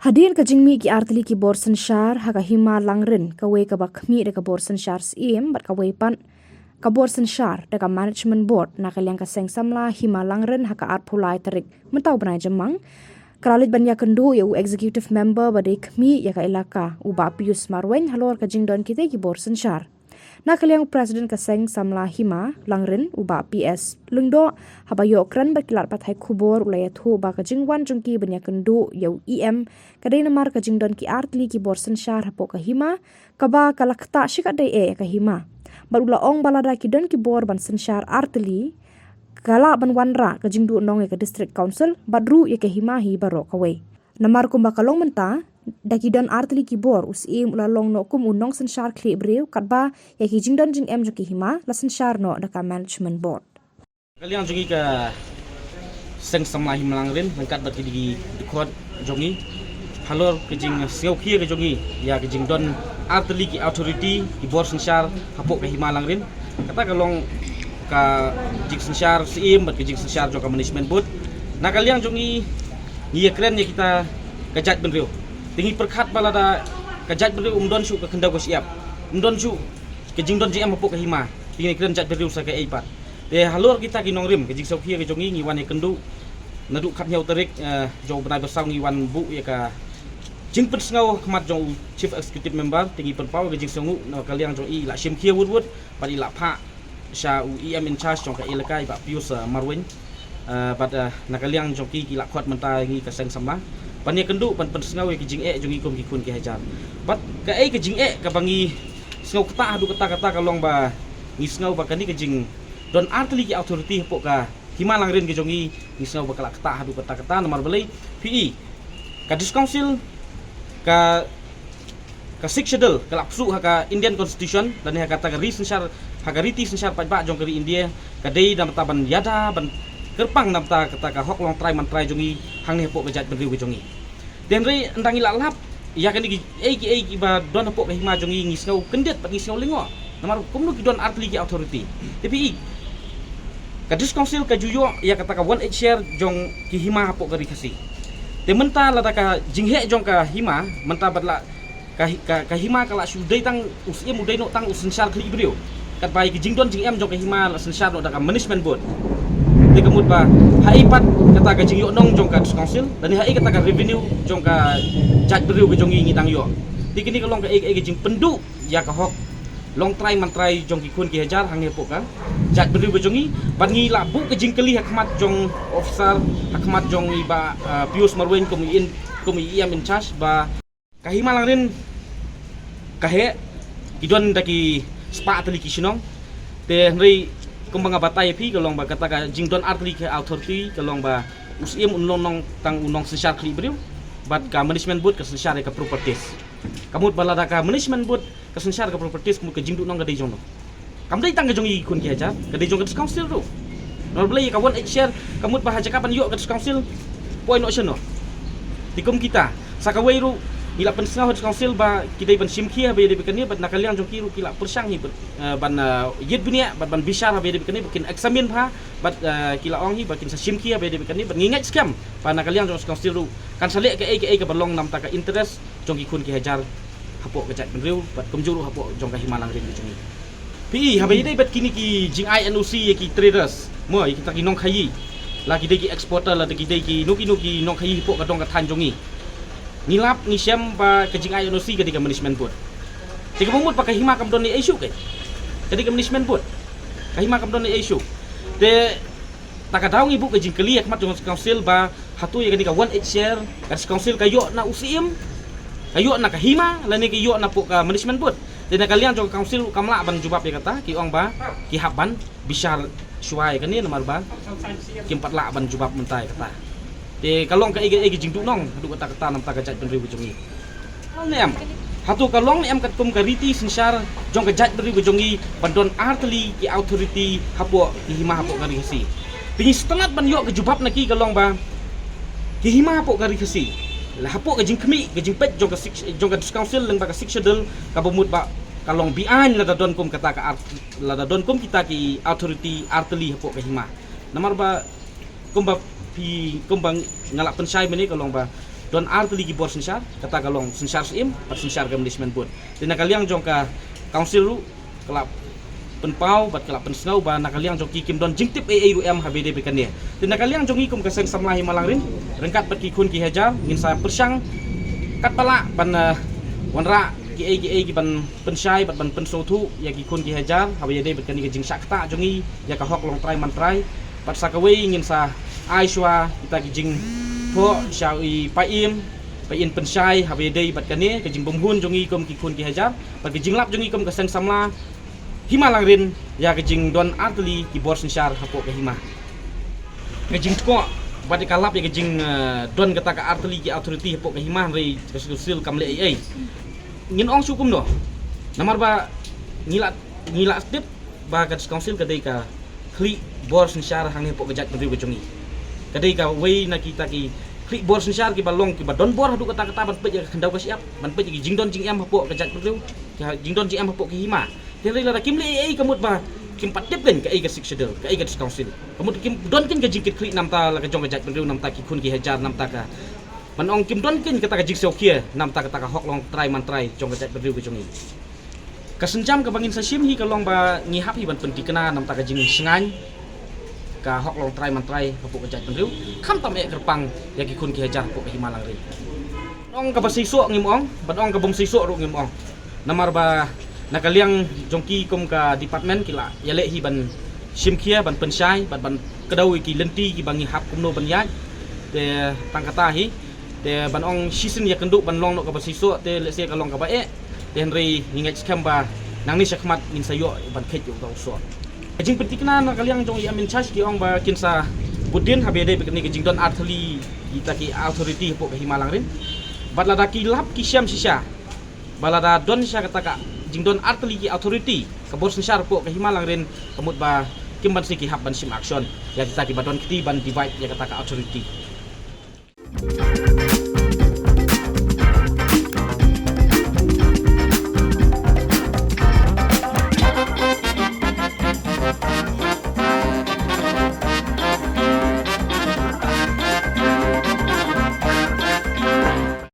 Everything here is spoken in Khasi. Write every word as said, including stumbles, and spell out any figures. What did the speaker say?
Hadien ka jingmih ki artylli ki bor synshar ha ka hima Langrin, kawei kaba khmih da ka bor synshar Syiem bad kawei pat ka bor synshar da ka Management Board na ka liang ka Seng Samla Hima Langrin ha ka arphew lai tarik mynta u bnai Jymmang, ka la leit ban ïakynduh ïa u Executive Member ba dei khmih ïa ka elaka, u Bah Pius Marwein, halor ka jingdon kitei ki bor synshar. Na ka liang u President ka Seng Samla Hima Langrin, u Bah P S Lyngdoh, haba ïoh kren bad ki lad pathai khubor, u la ïathuh ba ka jingwan jong ki ban ïakynduh ïa u E M ka dei namar ka jingdon ki artylli ki bor synshar hapoh ka hima, kaba ka la ktah shikatdei eh ïa ka hima. Bad u la ong ba lada ki don ki bor ban synshar artylli, ka lah ban wanrah ka jingduhnong ïa ka District Council bad ruh ïa ka hima hi baroh kawei. Namar kumba ka long mynta, da ki don artylli ki bor, u Syiem u la long noh kum u nongsynshar khlieh briew, katba ïa ki jingdon jingem jong ki hima la synshar noh da ka Management Board. Ka liang jong ngi ka Seng Samla Hima Langrin, ryngkat bad ki dei ki dkhot jong ngi, halor ka jingsngewkhia ka jong ngi ïa ka jingdon artylli ki authority, ki bor synshar hapoh ka hima Langrin. Kata ka long ka jingsynshar Syiem bad ka jingsynshar jong ka Management Board. Na ka liang jong ngi, ngi ïakren ïa kita ka jaitbynriew. Te ngi pyrkhat ba lada ka jaitbynriew um don shuh ka khyndew ka shyiap, um don shuh ka jingdon jingem hapoh ka hima, te ngi kren jaitbynriew sa kaei pat. Te halor kita ki nongrim, ka jingsngewkhia ka jong ngi, ngi wan ïakynduh naduh khathynñiew tarik, eh, jong u bnai ba saw, ngi wan buh ïa ka jingpynsngew ha khmat jong u Chief Executive Member, te ngi pynpaw ïa ka jingsngewnguh na ka liang jong i, i la shimkhia wut wut bad i la phah sha u E M in charge jong ka elaka, i Bah Pius, eh, Marwein. Eh, bad, eh, na ka liang jong ki, ki la khot mynta ngi ka Seng Samla ban ïakynduh, ban pynsngew ïa ki jingeh jong ngi kum ki khun ki hajar. Bad kaei ka jingeh kaba ngi sngew ktah haduh katta katta ka long ba ngi sngew ba kane ka jingdon artylli ki authority hapoh ka hima Langrin ka jong ngi, ngi sngew ba ka la ktah haduh katta katta, namar balei, phi i, ka District Council, ka ka Sixth Schedule ka la pynsuh ha ka Indian Constitution, lane ha kata ka ri synshar, ha ka riti synshar paidbah jong ka ri India, ka dei na bynta ban ïada, ban kyrpang na bynta kata ka hok longtrai mantrai jong ngi hangne hapoh ka jaitbynriew ka jong ngi. Te hynrei ynda ngi la lap ïa kane kiei kiei kiba don hapoh ka hima jong ngi, ngi sngew kyndit bad ngi sngew lyngngoh. Namar kumno ki don artylli ki authority. Te phi i, ka District Council ka ju ïoh ïa kata ka one eighth share jong ki hima hapoh ka ri Khasi. Te mynta lada ka jingheh jong ka hima mynta bad la ka hi-, ka, ka hima ka la shu dei tang u Syiem, u dei noh tang u synshar khlieh briew. Katba ïa ki jingdon jingem jong ka hima la synshar noh da ka Management Board. Te ka mut ba haei pat kata ka jingïohnong jong ka District Council, lane haei kata ka revenue jong ka jaitbynriew ka jong ngi ngi dang ïoh. Te kane ka long kaei kaei ka jingpynduh ïa ka hok longtrai mantrai jong ki khun ki hajar hangne hapoh ka jaitbynriew ka jong ngi. Bad ngi la buh ka jingkylli ha khmat jong officer, ha khmat jong i Bah, ah, Pius Marwein kum i in, kum i E M in charge, ba ka hima Langrin ka heh, ki don da ki spah tylli ki shnong. Te hynrei kumba nga batai ïa phi, ka long ba kata ka jingdon artylli ki authority ka long ba u Syiem un long noh tang u nongsynshar khlieh briew, bad ka Management Board ka synshar ïa ka properties. Ka mut ba lada ka Management Board ka synshar ka properties, ka mut ka jingduhnong ka dei jong no? Kam dei tang ka jong i khun ki hajar, ka dei jong ka District Council ruh. Namar balei ïa ka one eighth share, ka mut ba ha jaka ban ïoh ka District Council, poi noh shen noh. Te kum kita, sa kawei ruh, ngi la pynsngew ha District Council ba ki dei ban shimkhia haba ïadei bad kane, bad na ka liang jong ki ruh ki la pyrshang hi ban, eh, ban, eh, ïit bniah, bad ban bishar haba ïadei bad kane, ba kin examine bha, bad, eh, ki la ong hi ba kin sa shimkhia haba ïadei bad kane, bad ngi ngeit skhem ba na ka liang jong District Council ruh kan sa leh kaei kaei kaba long na bynta ka interest jong ki khun ki hajar hapoh ka jaitbynriew, bad kumjuh ruh hapoh jong ka hima Langrin ka jong ngi. Phi i, haba ïadei bad kine ki jingai N O C ïa ki traders, mo, ïa kita ki nongkhaïi, la ki dei ki exporter, la ki dei kino kino ki nongkhaïi hapoh ka dong ka thaiñ jong ngi, ngi lap ngi shem ba ka jingai N O C ka dei ka Management Board. Te kaba mut ba ka hima kam don ei ei shuh, ka dei ka Management Board. Ka hima kam don ei ei shuh. Te ta ka daw ngi buh ka jingkylli ha khmat jong ka District Council ba hato ïa kane ka one eighth share ka District Council ka ïoh na u Syiem, ka ïoh na ka hima, lane ka ïoh napoh ka Management Board. Te na ka liang jong ka Council kam lah ban jubab ïa kata, ki ong ba ki hap ban bishar shuwa ïa kane, namar ba kim pat lah ban jubab mynta ïa kata. Te ka long kaei kaei ka jingduhnong haduh katta katta na bynta ka jaitbynriew ka jong ngi. Ne em, hato ka long ne em katkum ka riti synshar jong ka jaitbynriew ka jong ngi ban don artylli ki authority hapoh ki hima hapoh ka ri Khasi? Te ngi sngewtynnat ban ïoh ka jubab na ki, ka long ba ki hima hapoh ka ri Khasi, la hapoh ka jingkhmih, ka jingpeit jong ka Sixth, jong ka District Council lyngba ka Sixth Schedule, kaba mut ba ka long beaiñ lada don kum kata ka art, lada don kum kita ki authority artylli hapoh ka hima. Namar ba kumba Phi kumba nga la pynshai mynne ka long ba don artylli ki bor synshar, kata ka long synshar Syiem bad synshar ka Management Board. Te na ka liang jong ka Council ruh ka la pynpaw bad ka la pynsngew ba na ka liang jong ki kim don jingtip ei ei ruh em ha ba ïadei bad kane. Te na ka liang jong ngi kum ka Seng Samla Hima Langrin, ryngkat bad ki khun ki hajar, ngin sa pyrshang katba lah ban, eh, wanrah ki ei ki ei ki ban pynshai bad ban pynsngewthuh ïa ki khun ki hajar ha ba ïadei bad kane ka jingshah ktah jong ngi ïa ka hok longtrai mantrai. Bad sa kawei ngin sa ai shuwa kita ki jingthoh sha i Paiem, Paiem pynshai ha ba ïadei bad kane ka jingbymhun jong ngi kum ki khun ki hajar bad ka jinglap jong ngi kum ka Seng Samla Hima Langrin ïa ka jingdon artylli ki bor synshar hapoh ka hima. Ka jingthoh bad ka lap ïa ka jing, eh, don kata ka artylli ki authority hapoh ka hima, hynrei ka Council kam leh ei ei. Ngin ong shuh kumno? Namar ba ngi la, ngi la tip ba ka Council ka dei ka khlieh bor synshar hangne hapoh ka jaitbynriew ka jong ngi. Ka dei kawei na kita ki khlieh bor synshar kiba long kiba don bor haduh katta katta ban peit ïa ka khyndew ka shyiap, ban peit ïa ki jingdon jingem hapoh ka jaitbynriew, ki jingdon jingem hapoh ka hima. Te hynrei lada kim leh ei ei ka mut ba kim pat tip kein kaei ka Sixth Schedule, kaei ka Council. Ka mut kim don kein ka jingkitkhlieh namta la ka jong ka jaitbynriew, namta ki khun ki hajar, namta ka, ban ong kim don kein kata ka jingsngewkhia namta kata ka hok longtrai mantrai jong ka jaitbynriew ka jong ngi. Ka sienjam kaba ngin sa shim hi ka long ba ngi hap hi ban pynthikna namta ka jingsngewkhia ka hok longtrai mantrai hapoh ka jaitbynriew, khamtam eh kyrpang ïa ki khun ki hajar hapoh ka hima Langrin. Ban ong kaba seisoh ngim ong, ban ong kabym seisoh ruh ngim ong. Namar ba na ka liang jong ki kum ka department ki la ïaleh hi ban shim khia, ban pynshai bad ban kdew ïa ki lynti kiba ngi hap kumno ban ïaid. Te tang kata hi. Te ban ong shisien ïakynduh ban long noh kaba seisoh, te lehse ka long kaba eh. Te hynrei ngi ngeit skhem ba nangne shakhmat ngin sa ïoh ban kheit ïa uta u soh. Ka jingpynthikna na ka liang jong i Admin Charge ki ong ba kin sa bud dien ha ba ïadei bad kane ka jingdon artylli kita ki authority hapoh ka hima Langrin. Bad lada ki lap ki shem shisha ba lada don shisha kata ka jingdon artylli ki authority, ka bor synshar hapoh ka hima Langrin, ka mut ba kim banse ki hap ban shim action ïa kita kiba don kti ban divide ïa kata ka authority.